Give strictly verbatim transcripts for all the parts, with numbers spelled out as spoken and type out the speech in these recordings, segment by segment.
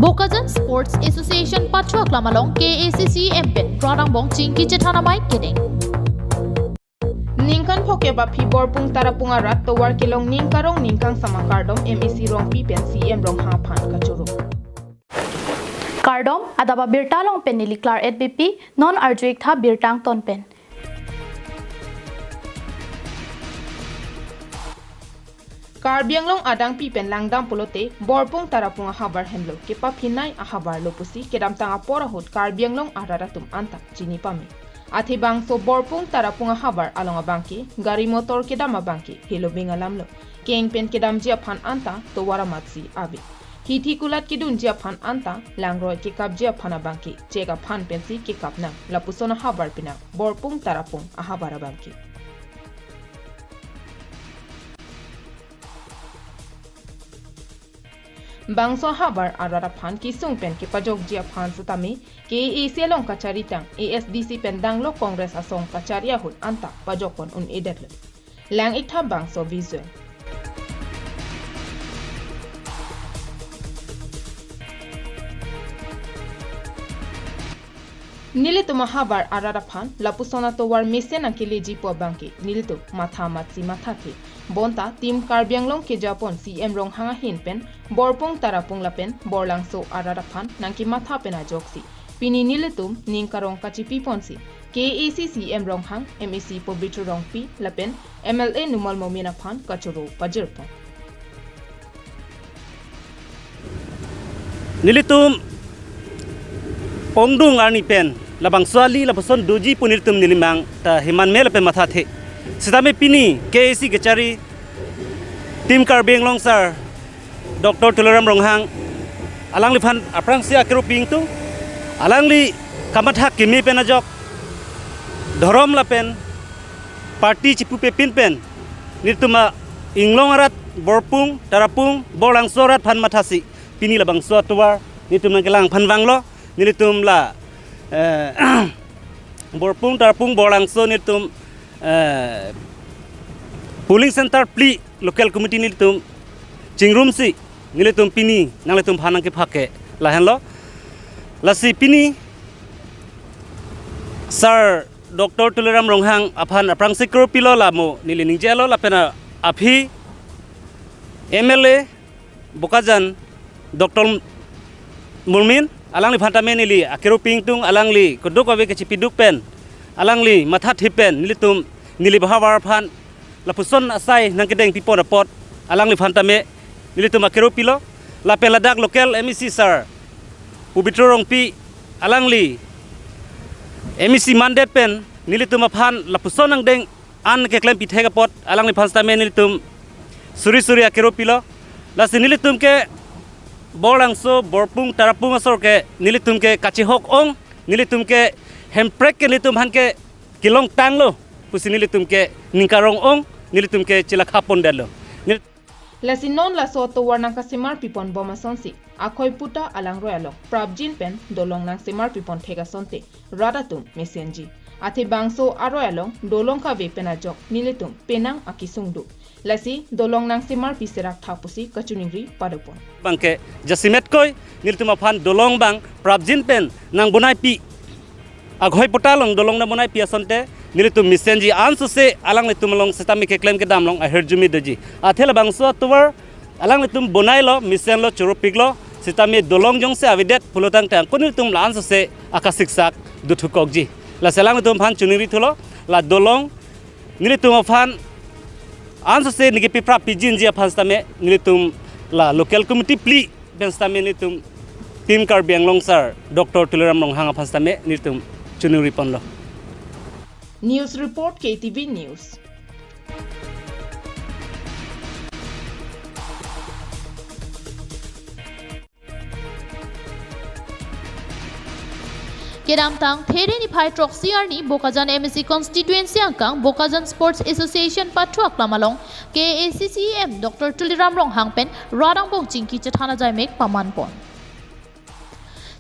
Bokajan Sports Association pathu aklam along K A A C C M pen rat angbong chingki chethan amei kedeng. Ningkan phokep aphi Borpung Tarapung arat tovar kelong ning karong ning kangsam akardom M A C Rongpi pen C M Ronghang aphan kachoro. Kardom, adap abirta along pen neli Claret Beypi, non arju ik tha birta angton pen. Karbi Anglong adangpi pen langdam pulote Borpung Tarapung ahavar henlo, kepaphinei ahavar lo pusi kedamtang apor ahut Karbi Anglong arat atum anta chini pame. Athe bangso Borpung Tarapung ahavar along abangke, gari motor kedam abangke, heloving alam lo. Keng pen kedamji aphan anta tovar amatsi ave. Hithi kulat kedunji aphan anta, langroi kekapji aphan abangke chek aphan pensi kekap nang, lapuson ahavar pinang Borpung Tarapung ahavar abangke. Bangso ahavar arat aphan kesung pen kepajokji aphan setame K A A C along kachari tang A S D C pen danglo Congress asong kachari ahut anta pajok pon un-edetlo. Lang ik tha bangso visual. Nelitum ahavar arat aphan lapuson atovar mesen nangkeleji pu abangke nelitum matha matsi mathathe. Bonta Team Karbi Anglong kejapon C M Ronghang ahin pen Borpung Tarapung lapen Borlangso arat aphan nangkematha pen ajoksi pini nelitum ning karong kachipi ponsi K A A C C M Ronghang, M A C Pobitro Rongpi lapen M L A Numal Momin aphan kachoro pajir pon. Nelitum ongdung arni pen labangso ali lapuson doji pu nelitum neli mang ta heman me lapen mathathe. Setame pini K A A C kachari Team Karbi Anglong sir Doctor Tuliram Ronghang alangliphan aphrangsi akero pi ingtung, alangli kamatha keme pen ajok dhorom lapen party chipupe pin pen nelitum a-inglong arat Borpung, Tarapung, Borlangso arat aphan mathasi pini labangso atovar nelitum nangkelang aphan vanglo. Nelitum la, eh, Borpung, Tarapung, Borlangso nelitum, eh, polling center phli local committee nelitum chingrumsi nelitum pini nanglitum aphan nangkepha ke lahenlo. Lasi pini sir Doctor Tuliram Ronghang aphan aphrangsi kropilo, la mo neli ningjelo lapen aphi M L A Bokajan Doctor Momin alangliphan tame neli akero pi ingtung, alangli keduk ave kachipiduk pen alangli mathathe pen nelitum neli ahavar aphan lapuson asai nangkedeng pipon apot alangliphan tame nelitum akero pilo. Lapen ladak local M A C sir Pobitro Rongpi alangli M A C mandet pen nelitum aphan lapuson nangdeng an keklem pithek apot alangliphan setame nelitum suri suri akero pilo. Lasi nelitum ke Borlangso, Borpung, Tarapung asor ke nelitum ke kachihok ong, nelitum ke Hemprek ke nelitum aphan ke kelongtanglo pusi nelitum ke ning karong ong, nelitum ke chelakha pondetlo. Nel- Lasi non laso atovar nangkasemar pipon bom asonsi akhoi puta alangroi along prapjin pen dolong nangsemar pipon thek asonte rat atum mesenji. Athe bangso aroi along dolong kave pen ajok nelitum penang akesung do. Lasi dolong nangsemar pi serak tha pusi kachiningri padopon. Bangke jasemet koi nelitum aphan dolong bang prapjin pen nangbonai pi, akhoi puta along dolong nangbonai pi asonte nelitum mesenji, ansose alanglitum along setame keklem kedam along ahirjume doji. Athe labangso atovar alanglitum bonailo, mesenlo, choropiklo, setame dolong jongsi avedet pulotangte angko nelitum la ansose akasiksak dothukokji. Lasi alanglitum aphan chiningri thulo, la dolong nelitum aphan ansose neke piprap pijinji aphan setame nelitum la local committee phli pen setame nelitum Team Karbi Anglong sir Doctor Tuliram Ronghang aphan setame nelitum chiningri ponlo. News report, K T V News. Kedamtang There niphai throksi arni Bokajan M A C constituency angkang Bokajan Sports Association pathu aklam along K A A C C M Doctor Tuliram Ronghang pen rat angbong chingki chethan ajaimek paman pon.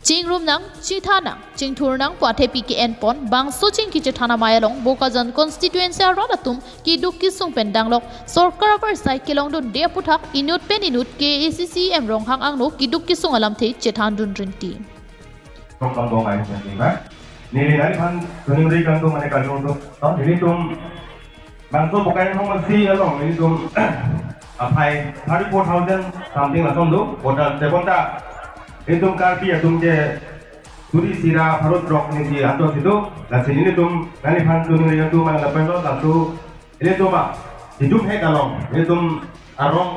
Chingrum nang, chithan nang, chingthur nang pu athepi ke-en pon, bangso chingki chethan amei along Bokajan constituency arat atum keduk kesung pen danglok sorkar avarsai kelongdunde aphuthak inut pen inut K A A C C E M Ronghang angno keduk kesung alamthe chethandun rinti. Kong kong kong ai sa ni ba. Neli nangliphan tuning ri kangtung mane kangtung tu. To nelitum bangso Bokajan constituency along nelitum aphai thirty-four thousand something lason do. Bonta te bonta nelitum Karbi atum ke turi sira pharo throk ni si anto si do. Lasi nelitum nangliphan tuning ri kangtung mane lapen lo laso nelitum a nelitum hek along nelitum arong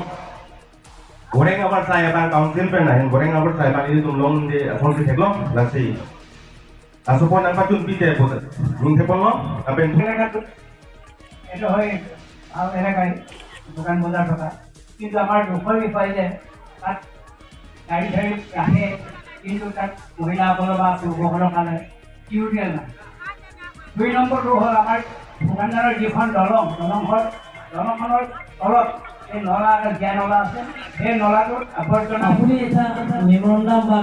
goreng avarsai abang council pen ahin goreng avarsai abang nelitum longde asonsi theklong lasi. Laso apot nangpachunpi te puta. Ningtheponlo, lapen এটা হয়, আহ, এলাকায় দোকান বজাৰ থকা। কিন্তু আমাৰ দুখৰ বিষয় যে তাত গাড়ী চাড়ী ৰাখে, কিন্তু তাত মহিলাসকলৰ বা পুৰুষসকলৰ কাৰণে টিউটৰিয়েল নাই। দুই নম্বৰটো হ'ল আমাৰ ভূপেনদাৰৰ যিখন দলং, দলংখন, দলংখনৰ তলত এই নলা, এটা জীয়া নলা আছে, সেই নলাটোত আৱৰ্জনা আপুনি এটা মেমৰেণ্ডাম বা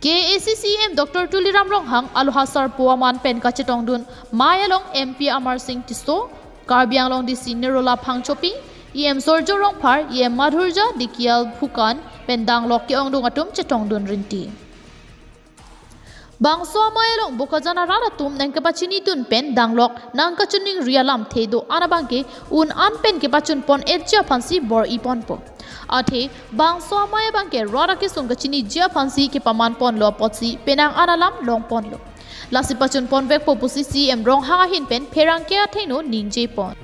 K A A C C E M Doctor Tuliram Ronghang aloha sarpo aman pen kachetongdun amei along M P Amar Singh Tisso, Karbi Anglong D C Nirola Phangchopi, E M Surjya Rongphar, E M Madhurjya Dhekial Phukan pen danglok ke-ongdung atum chetongdun rinti. Bangso amei along Bokajan arat atum nangkepachinidun pen danglok nangkachiningri alamthe do-an abangke un-an pen kepachun pon-etji aphansi bor-i ponpo. Athe bangso amei abangke rat akesung kachiniji aphansi kepaman ponlo apotsi penang an alam long ponlo. Lasi pachun ponvekpo pusi C E M Ronghang ahin pen pherangke athengno ningje pon.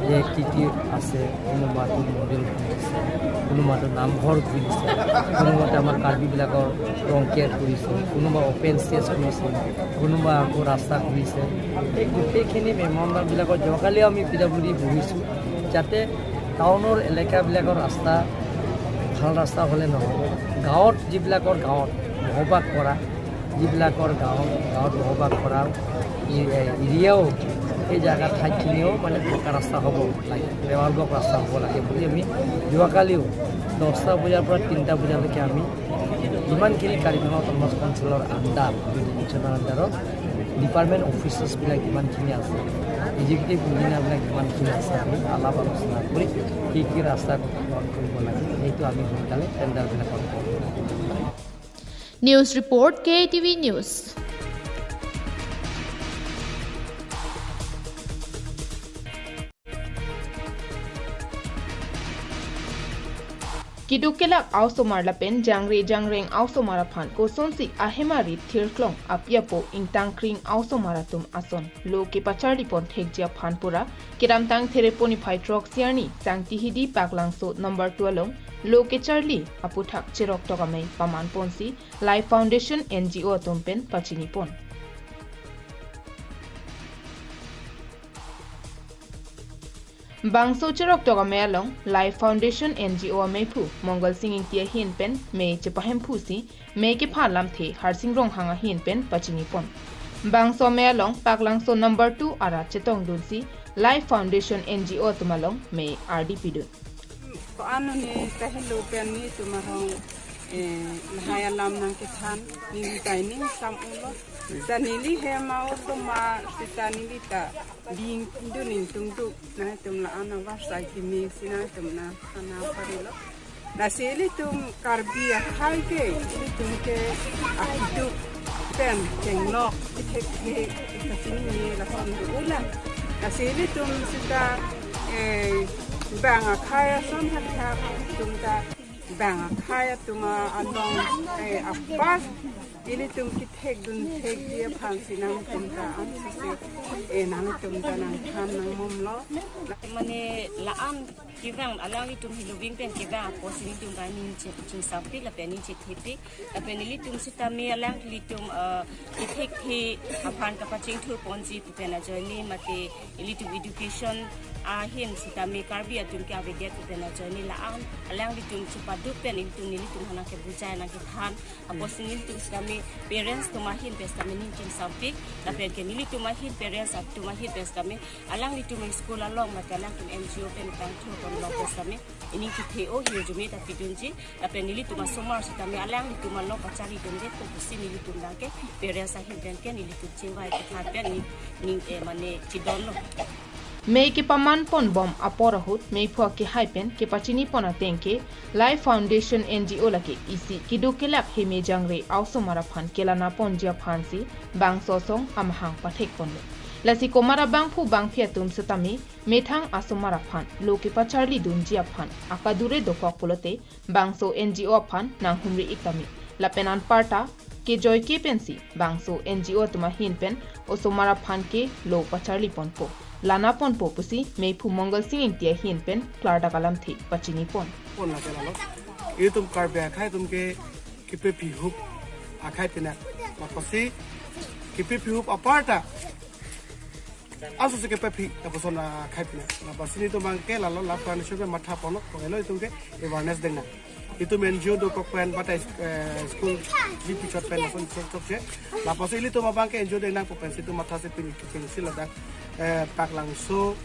যে কি কি আছে, কোনোবাটো মন্দিৰ খুলিছে, কোনোবাটো নামঘৰ খুলিছে, কোনোবাটো আমাৰ কাৰ্বিবিলাকৰ ৰং কেয়াৰ কৰিছে, কোনোবা অপেন স্পেচ খুলিছে, কোনোবা আকৌ ৰাস্তা খুলিছে। এই গোটেইখিনি মেমৰেণ্ডামবিলাকৰ যোৱাকালিও আমি পি ডাব্লিউ ডি বহিছোঁ, যাতে টাউনৰ এলেকাবিলাকৰ ৰাস্তা, ভাল ৰাস্তা হ'লে নহ'ব। গাঁৱত যিবিলাকৰ গাঁৱত বসবাস কৰা, যিবিলাকৰ গাঁৱত, গাঁৱত বসবাস কৰা ই-, এ, এৰিয়াও, সেই জেগা ঠাইখিনিও মানে পকা ৰাস্তা হ'ব লাগে, লেৱাৰ ব্লক ৰাস্তা হ'ব লাগে বুলি আমি যোৱাকালিও দহটা বজাৰ পৰা তিনিটা বজালৈকে আমি যিমানখিনি কাৰ্বি আংলং অট'নমাছ কাউন্সিলৰ আণ্ডাৰ, জুৰিডিকশ্যনৰ আণ্ডাৰত ডিপাৰ্টমেণ্ট অফিচাৰ্ছবিলাক যিমানখিনি আছে, এক্সিকিউটিভ ইঞ্জিনিয়াৰবিলাক যিমানখিনি আছে, আমি আলাপ আলোচনা কৰি কি কি ৰাস্তা গ্ৰহণ কৰিব লাগে, সেইটো আমি সোনকালে টেণ্ডাৰবিলাকত কম। News report, K A T V News. Keduk kelak a-osomar lapen jangre jangreng a-osomar aphan kosonsi ahem arit thirklong api apo ingtangkring a-osomar atum ason lo kepacharli pon thekji aphan pura kedamtang Therepo niphai throksi arni Sangti Hidi Paklangso number two along lo kecharli aphuthak cheroktok amei paman ponsi Life Foundation N G O atum pen pachini pon. Bangso cheroktok amei along Life Foundation N G O ameiphu Mongal Sing Ingti ahin pen mei chepahemphusi mei kepha lamthe Harsing Ronghang ahin pen pachini pon. Bangso amei along Paklangso number two arat chetongdunsi Life Foundation N G O atum along mei ardi pidun. Ko-an neli kahelo pen nelitum arong, eh, lahai alam nangkethan, neli ta ning sam-ulo. Seta neli hem a-osomar, seta neli ta bingdun ingtungduk, nangtum la-an avarsai kemesi nangtum nangthan parilo. Lasi ilitum Karbi akhai ke, ilitum ke akiduk pen chenglok, ithek ke, ikasing ni lahon do-olang. Lasi ilitum seta, eh, bang akhai ason hathak, ilitum ta bang akhai atum along, eh, apas, ilitum kethekdun thekji aphansi nangtum ta ansose, eh, nangtum ta nangthan nangmomlo. Mane la-an kevang alanglitum heloving pen kevang apotsi nelitum ta ning ching, chingsapik lapen ning chethepik lapen ilitum sitame alanglitum, eh, kethekthe aphan kapachingthur ponji pu pen ajoine mate ilitum education ahin sitame Karbi atum ke avedet pu pen ajoine la-an alanglitum chepaduk pen ilitum nelitum aphan nangkebujai nangkethan apotsi nelitum sitame Parents atum ahin pen setame ning chingsampik, lapen ke nelitum ahin parents atum ahin pen setame alanglitum school along mate alangtum N G O pen tangthu kon long pen setame ining kethe-o hirjume ta pidunji, lapen nelitum asomar setame alanglitum along pacharli dunde pu pusi nelitum abang ke parents ahin pen ke nelitum chingvai kethan pen ni ning eh mane chidonlo. Mei kepaman pon bom apor ahut meiphu akehai pen kepachini pon ateng ke Life Foundation N G O lake isi keduk kelak heme jangre a-osomar aphan kelana ponji aphansi bangso asong amahang pathek ponlo. Lasi komat abangphu bangphi atum setame methang asomar aphan lo kepacharli dunji aphan akadure dokok pulote bangso N G O aphan nanghumri ik tame. Lapen anparta kejoike pensi bangso N G O atum ahin pen osomar aphan ke lo pacharli ponpo, lana ponpo pusi meiphu Mongal Sing Ingti ahin pen klardak alamthe pachini pon. Pon lake lalo. Itum Karbi akhai atum ke kepephi hup akhai pinak. Lapusi kepephi hup aparta aso si kepephi lapuson akhai pinak. Lapusi nelitum abang ke lalo la plan show matha ponlo, kongelo itum ke awareness dengnang. Itum N G O dokok pen batai eh, school ji pichot pen lason chok chok che. Lapusi ilitum abang ke N G O dengnang pu pensi itum matha si pini kiching si ladak eh, Paklangso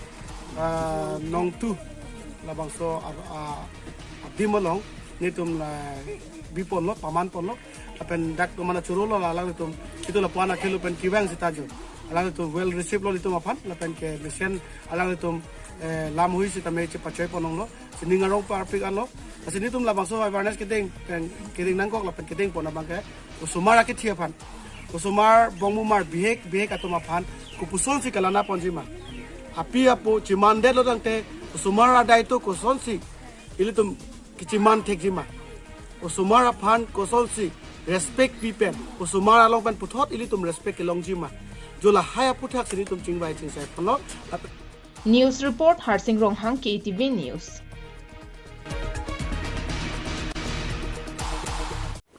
ah, Nongtu labangso ar- ah, adim along nelitum la bi ponlo, paman ponlo. Lapen dak tumana churolo la alanglitum itum lapu-an akhelo pen kevang seta jo. Alanglitum well receive lo itum aphan, lapen ke mesen alanglitum eh, lamhui setame chepachoi ponlonglo. Sining arong parpik anlo. Lasi nelitum labangso awareness kedeng pen kedeng nangkok lapen kedeng pon abang ke osomar akethi aphan, osomar bongmumar bihek bihek atum aphan kopusonsi kelana ponji ma. Api apo chimandetlo tangte osomar adai to kosonsi ilitum kechiman thekji ma. Osomar aphan kosonsi respect pi pen osomar along pen puthot ilitum respect kelongji ma. Jo lahai aputhak si nelitum chingvai chingsai ponlo. News report Harsing Ronghang, K T V News.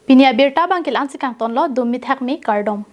Pini abirta abang ke la-ansi kangtonlo, dum mithak me kardom.